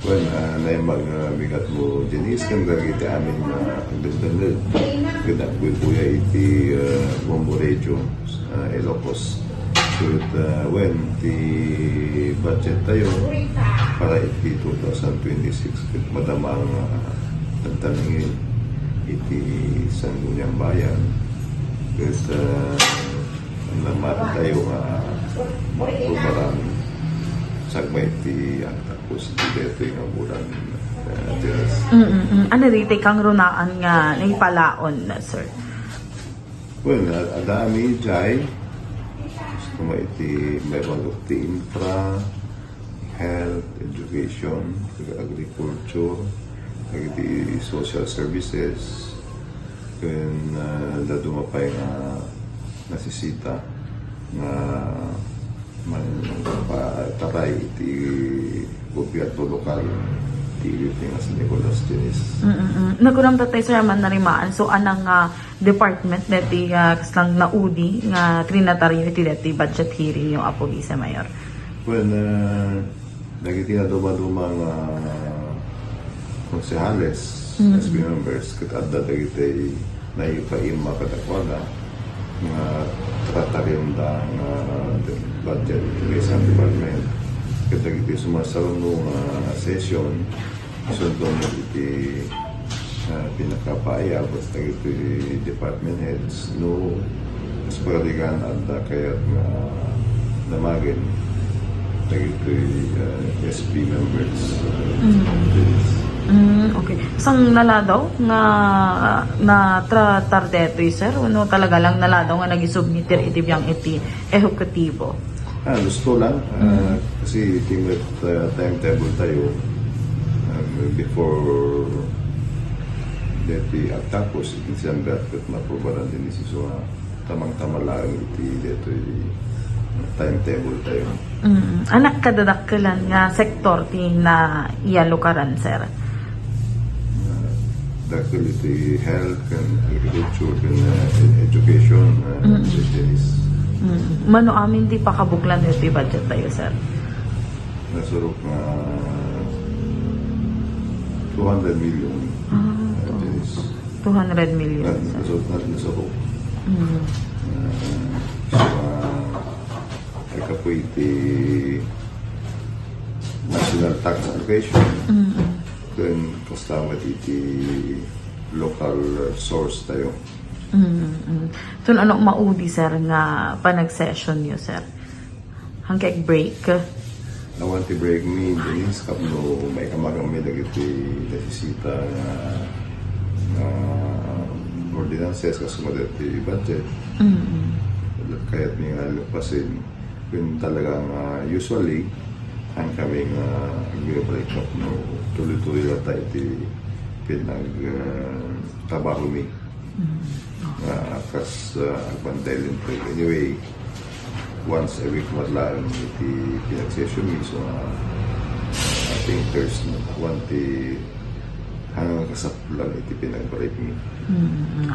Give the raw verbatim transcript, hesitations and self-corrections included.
Wen, ah, naimbag nga bigat mo, Janice, ken dagiti amin nga agdengdengngeg ken agbuybuya iti, ah, Bombo Region, ah, Ilocos. Ket, ah, wen, ti budget tayo para iti two thousand twenty-six, ket madama nga agtamingin iti Sangguniang Bayan. Ket, ah, Namati tayo nga pagbaran sagmay ti agtapos iti daytoy nga bulan, eh, Janice. Mm, mm. Ania daytoy kangrunaan nga naipalaon, sir? Well, a-, adda amin jay. Gusto mo iti may bago ti infra, health, education, agriculture, dagiti social services, ken, ah, dadduma pay nga nasisita nga man-, mangpataray iti gobyerno lokal ti ilit nga San Nicolas, Janice. Mm, mm. Nagunam tatay, sir, man narimaan. So, anang, ah, department deti, ah, kaslang naudi nga trinataryo iti deti budget hearing yo, Apo Vice Mayor? Well, ah, dagiti naduma-duma nga konsehales, Mm. S B members, ket adda dagiti naipaima kadakuada nga trataryonda nga budget iti maysa nga department. Ket dagiti sumasaruno nga session, Sundon iti, ah, pinakapaayab dagiti department heads no kasparadigan adda kayat nga damagen dagiti, ah, S B members. Mm. Mm, okay. Sang naladaw nga natratar detoy, sir? Wenno talaga lang naladaw nga nagisubmitir iti biang iti ehekutibo? Ah, gusto lang. Ah, Mm. Kasi iti met, ah, timetable tayo, ah, before deti agtapos iti December, ket maprobaran din isu nga tamang-tama laeng iti detoy timetable tayo. Mm. Anak kadadakkelan nga sektor ti naiyalukaran, sir? Ah, dakkel iti health ken agriculture ken, ah, ed-, education, ah, Mm. Janice. Mm. Mano amin ti pakabuklan iti budget tayo, sir? Nasurok nga two hundred million, Ah, ah, to. Janice. Two hundred million, Na-, sir. Nasurok, na-, nasurok. Mm. Ah, so, ah, ay kapoy iti national tax allocation. Mm. Ken kasta met iti local source tayo. Mm, mm. Ito, ano, maudi, sir, nga panag-session niyo, sir? Hangkek break? Awan ti break mi, Denise, tapno maikamagan mi dagiti nasisita nga, nga ordinances, kas kumadati budget. Mm, mm. Kayat mi nga lupasin. Ken talaga nga usually, ang kami nga agbi-break up, no, tuloy-tuloy lang tayo ti pinag, ah, trabaho mi. Mm. Nga kas, ah, agbanday linteg. Anyway, once a week met laeng iti pinag-session mi. So, ah, I think there's no, one ti hanggang kasapulan iti pinag-break mi. Mm, okay.